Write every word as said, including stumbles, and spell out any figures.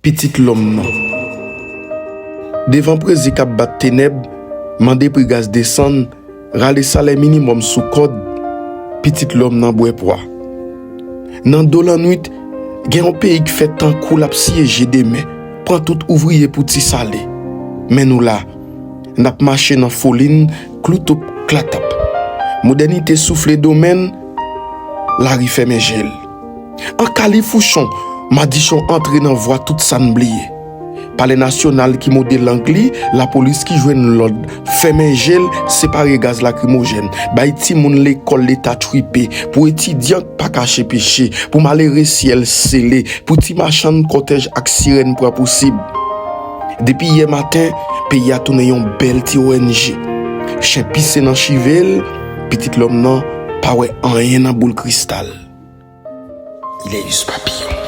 Pitit lòm nan. Devan prezi k ap bat tenèb, mande pri gaz desann, rale salè minimòm sou kòd, pitit lòm nan bwè pwa. Nan do lannwit, gen yon peyi k fè tankou l ap syeje demen, pran tout ouvriye pou ti sale. Men nou la, n ap mache nan folin, kloutoupklatap. Modènite soufle domèn, lari fèmen je l. An kalifouchon, madichon antre nan vwa tout sa n bliye. Palè nasyonal ki mode lang li, lapolis ki jwenn lòd, fèmen je l, separe gaz lakrimojèn, bay timoun lekòl leta twipe, pou etidyan k pa kache peche, pou malere syèl sele, pou ti machann kòtèj ak sirèn pran pousib. Depi yè maten, peyi a tounen yon bèl ti O N G. Chen pise nan chive l, pitit lòm nan pa wè anyen nan boul kristal. Il est juste papillon.